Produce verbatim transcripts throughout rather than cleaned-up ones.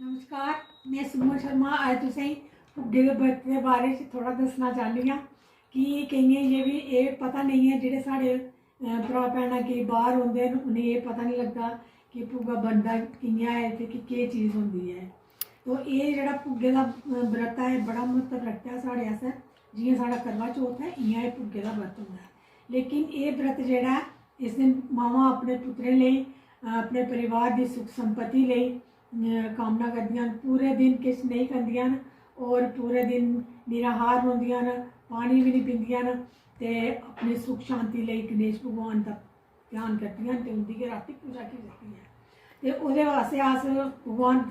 नमस्कार, में सुमन शर्मा। अज्ज तुसेंगी भुग्गे दे बर्त दे बारे च थोह्ड़ा दस्सना चाह्न्नी आं कि केइयें गी बी एह् पता नेईं ऐ, जेह्ड़े साढ़े, अ, भ्राऽ भैनां केईं बाह्र रौंह्दे न, उ'नेंगी एह् पता निं लगदा कि भुग्गा बनदा कि'यां ऐ ते कि केह् चीज़ होंदी ऐ। तो एह् जेह्ड़ा भुग्गे दा, अ, बर्त ऐ, एह् बड़ा म्हत्तव रखदा ऐ साढ़े आस्तै। जि'यां साढ़ा करवा चौथ ऐ, इ'यां एह् भुग्गे दा बर्त होंदा ऐ। लेकिन एह् बर्त जेह्ड़ा ऐ, इस दिन मावां अपने पुत्तरें लेई, अ, अपने परिवार दी सुख संपत्ति लेई, अ, कामना करदियां न। पूरे दिन किश नेईं खंदियां न और पूरे दिन निराहार रौंह्दियां न, पानी बी निं पींदियां न ते अपनी सुख शांति लेई गणेश भगवान दा ध्यान करदियां न ते उं'दी गै रातीं पूजा की जंदी ऐ। ते ओह्दे आस्तै अस भगवान, अ,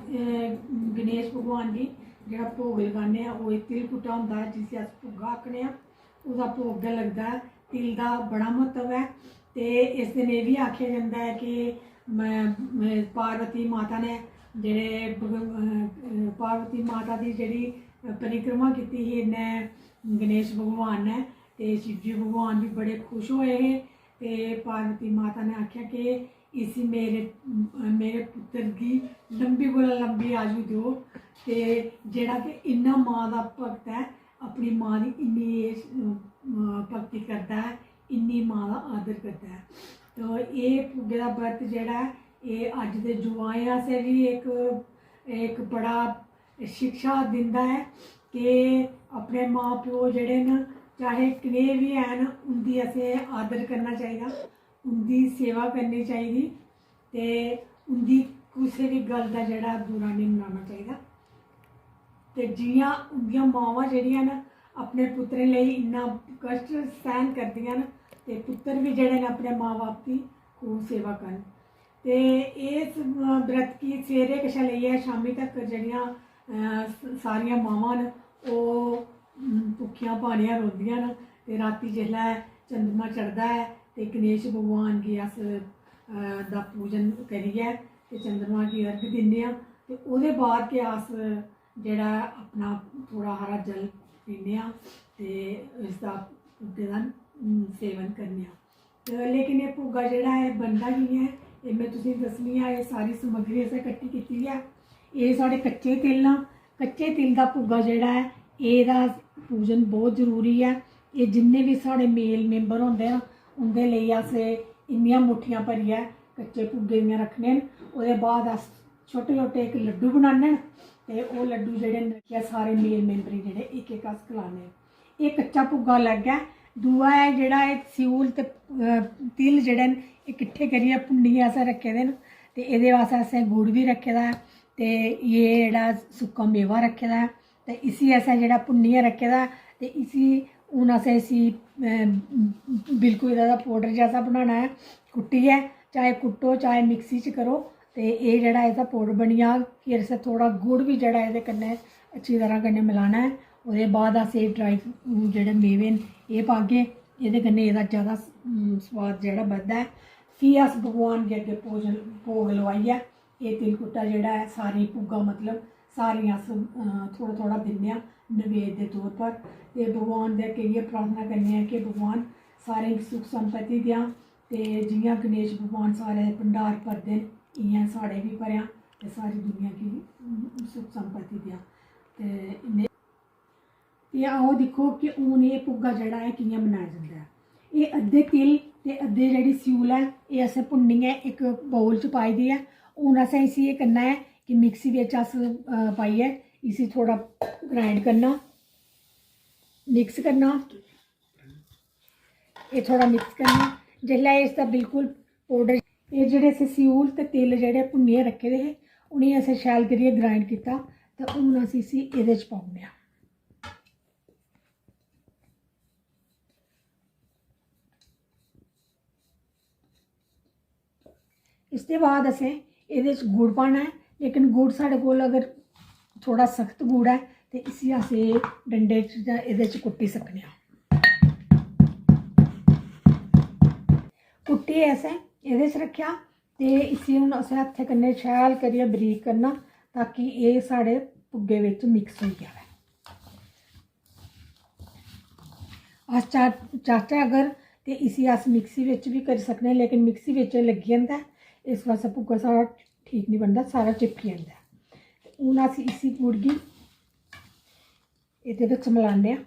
गणेश भगवान गी जेह्ड़ा भोग लगाने आं, ओह् इक तिल कुट्टा होंदा ऐ, जिसी अस भुग्गा आखने आं। ओह्दा भोग गै लगदा ऐ। तिल दा बड़ा म्हत्तव ऐ। ते इस दिन एह् बी आखेआ जंदा ऐ कि म-, म-, पार्वती माता ने जेह्ड़े भग-, अ, पार्वती माता दी जेह्ड़ी परिक्रमा कीती ही इन्नै गणेश भगवान ने, ते शिवजी भगवान बी बड़े खुश होए हे। ते पार्वती माता ने आखेआ कि इसी मेरे, मेरे पुत्तर गी लंबी कोला लंबी आयु देओ। ते जेह्ड़ा कि इन्ना मां दा भक्त ऐ, अपनी मां दी इन्नी एह्, अ, भक्ति करदा ऐ, इन्नी मां दा आदर करदा ऐ। तो एह् भुग्गे दा बर्त जेह्ड़ा ऐ, एह् अज्ज दे जुआएं आस्तै बी इक, इक बड़ा शिक्षा दिंदा ऐ कि अपने मां प्यो जेह्ड़े न, चाहे कनेह् बी हैन, उं'दी असें आदर करना चाहिदा, उं'दी सेवा करनी चाहिदी ते उं'दी कुसै बी गल्ल दा जेह्ड़ा बुरा नेईं मनाना चाहिदा। ते जि'यां उं'दियां मावां जेह्ड़ियां न, अपने पुत्तरें लेई इन्ना कश्ट सैह्न करदियां न, ते पुत्तर बी जेह्ड़े न, अपने मां बब्ब दी खूब सेवा करन। ते इस, अ, बरत गी सवेरे कशा लेइयै शामीं तक जेह्ड़ियां, अ, स-, सारियां मावां न, ओह्, अम, भुक्खियां भानियां रौंह्दियां न। ते रातीं जिसलै चंद्रमा चढ़दा ऐ ते गणेश भगवान गी अस, अ, दा पूजन करियै ते चंद्रमा गी अर्घ दिन्ने आं। ते ओह्दे बाद गै अस जेह्ड़ा ऐ अपना थोह्ड़ा हारा जल पीन्ने आं ते इसदा, भुग्गे दा, अम, सेवन करने आं। ते लेकिन एह् भुग्गा जेह्ड़ा ऐ, एह् बनदा कि'यां ऐ, एह् में तुसेंगी दस्सनी आं। एह् सारी समग्री असें कट्ठी कीती दी ऐ। एह् साढ़े कच्चे तिल न। कच्चे तिल दा भुग्गा जेह्ड़ा ऐ, एह्दा पूजन बहुत जरूरी ऐ। एह् जिन्ने बी साढ़े मेल मेंबर होंदे न, उं'दे लेई अस इन्नियां मुट्ठियां भरियै कच्चे भुग्गे दियां रक्खने न। ओह्दे बाद अस छोटे छोटे इक लड्डू बनाने न ते ओह् लड्डू जेह्ड़े न, सारे मेल मेंबरें जेह्ड़े इक इक अस खलाने न। एह् कच्चा भुग्गा अलग ऐ। दूआ ऐ जेह्ड़ा एह् स्यूल ते, अ, तिल जेह्ड़े न, एह् किट्ठे करियै भुन्नियै असें रक्खे दे न। ते एह्दे आस्तै असें गुड़ बी रक्खे दा ऐ ते एह् जेह्ड़ा सुक्का मेवा रक्खे दा ऐ। ते इसी असें जेह्ड़ा भुन्नियै रक्खे दा ऐ ते इसी हून असें इसी, अ, बिल्कुल एह्दा पाउडर जैसा बनाना ऐ, कुट्टियै, चाहे कुट्टो चाहे मिक्सी च करो। ते एह् जेह्ड़ा एह्दा पाउडर बनी जाग, फिर असें थोह्ड़ा गुड़ बी जेह्ड़ा एह्दे कन्नै अच्छी तरह कन्नै मलाना ऐ। ओह्दे बाद अस एह् ड्राई जेह्ड़े मेवे न, एह् पागे। एह्दे कन्नै एह्दा जैदा, उम, सोआद जेह्ड़ा बधदा ऐ। फ्ही अस भगवान गी अग्गें भोजन, भोग लोआइयै एह् तिलकुट्टा जेह्ड़ा ऐ, सारें गी भुग्गा, मतलब, सारें गी अस, अ, थोह्ड़ा थोह्ड़ा दिन्ने आं नवेद दे तौर पर। ते भगवान दे अग्गें इ'यै प्रार्थना करने आं कि भगवान सारें गी सुख संपत्ति देआं। ते जि'यां गणेश भगवान सारे दे भंडार भरदे न, इ'यां साढ़े बी भरेआं ते सारी दुनिया गी, उम, सुख संपत्ति देआं। ते इन्ने, ते आओ दिक्खो कि हून एह् भुग्गा जेह्ड़ा ऐ, कि'यां बनाया जंदा ऐ। एह् अद्धे तिल ते अद्धे जेह्ड़ी स्यूल ऐ, एह् असें भुन्नियै इक बाउल च पाई दी ऐ। हून असें इसी एह् करना ऐ कि मिक्सी बिच अस, अ, पाइयै इसी थोह्ड़ा ग्राइंड करना, मिक्स करना। एह् थोह्ड़ा मिक्स करना। जिसलै इसदा बिल्कुल पाउडर, एह् जेह्ड़े असें स्यूल ते तिल जेह्ड़े भुन्नियै रक्खे दे हे, उ'नेंगी असें शैल करियै ग्राइंड कीता। ते हून अस इसी एह्दे च पाई ओड़ने आं। इसदे बाद असें एह्दे च गुड़ पाना ऐ, लेकिन गुड़ साढ़े कोल अगर थोह्ड़ा सख्त गुड़ ऐ ते इसी अस एह् डंडे च जां एह्दे च कुट्टी सकने आं। कुट्टियै असें एह्दे च रक्खेआ ते इसी हून असें हत्थै कन्नै शैल करियै बरीक करना, ताकि एह् साढ़े भुग्गे बिच मिक्स होई जावै। अस चा-, चाह्चै अगर ते इसी अस मिक्सी बिच बी करी सकने आं, लेकिन मिक्सी बिच लग्गी जंदा ऐ, इस बास्तै भुग्गा साढ़ा ठीक निं बनदा, सारा चिपकी जंदा ऐ। ते हून अस इसी गुड़ गी एह्दे बिच मलाने आं।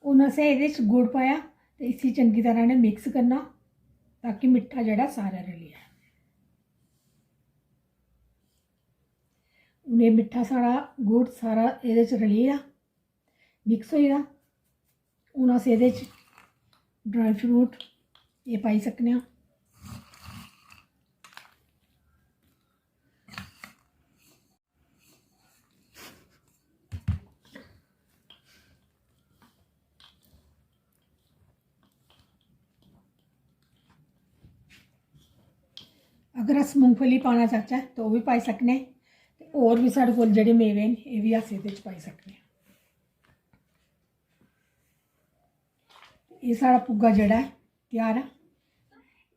हून असें एह्दे च गुड़ पाया ते इसी चंगी तरह ने मिक्स करना, ताकि मिट्ठा जेह्ड़ा सारा रली जाए। हून एह् मिट्ठा साढ़ा गुड़ सारा एह्दे च रली गेआ, मिक्स होई गेदा। हून अस एह्दे च ड्राई फ्रूट एह् पाई सकने आं। अगर अस मूंगफली पाना चाह्चै ते ओह् बी पाई सकने। ते होर बी साढ़े कोल जेह्ड़े मेवे न, एह् बी अस एह्दे च पाई सकने। एह् साढ़ा भुग्गा जेह्ड़ा ऐ, त्यार ऐ।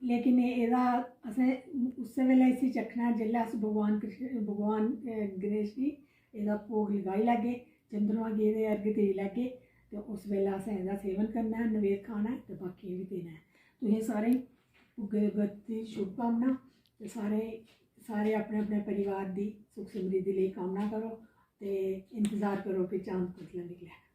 लेकिन एह्, एह्दा असें उस्सै बेल्लै इसी चक्खना ऐ, जेल्लै अस भगवान कृष्ण, भगवान, अ, गणेश गी एह्दा भोग लगाई लैगे, चंद्रमा गी एह्दे अर्घ देई लैगे, ते उस बेल्लै असें एह्दा सेवन करना ऐ, नवेद खाना ऐ ते बाकियें गी देना ऐ। तुसें सारें गी भुग्गे दे व्रत दी शुभकामना, ते सारे, सारे अपने अपने परिवार दी सुख समृद्धि लेई कामना करो, ते इंतजार करो कि चांद कुसलै निकलै।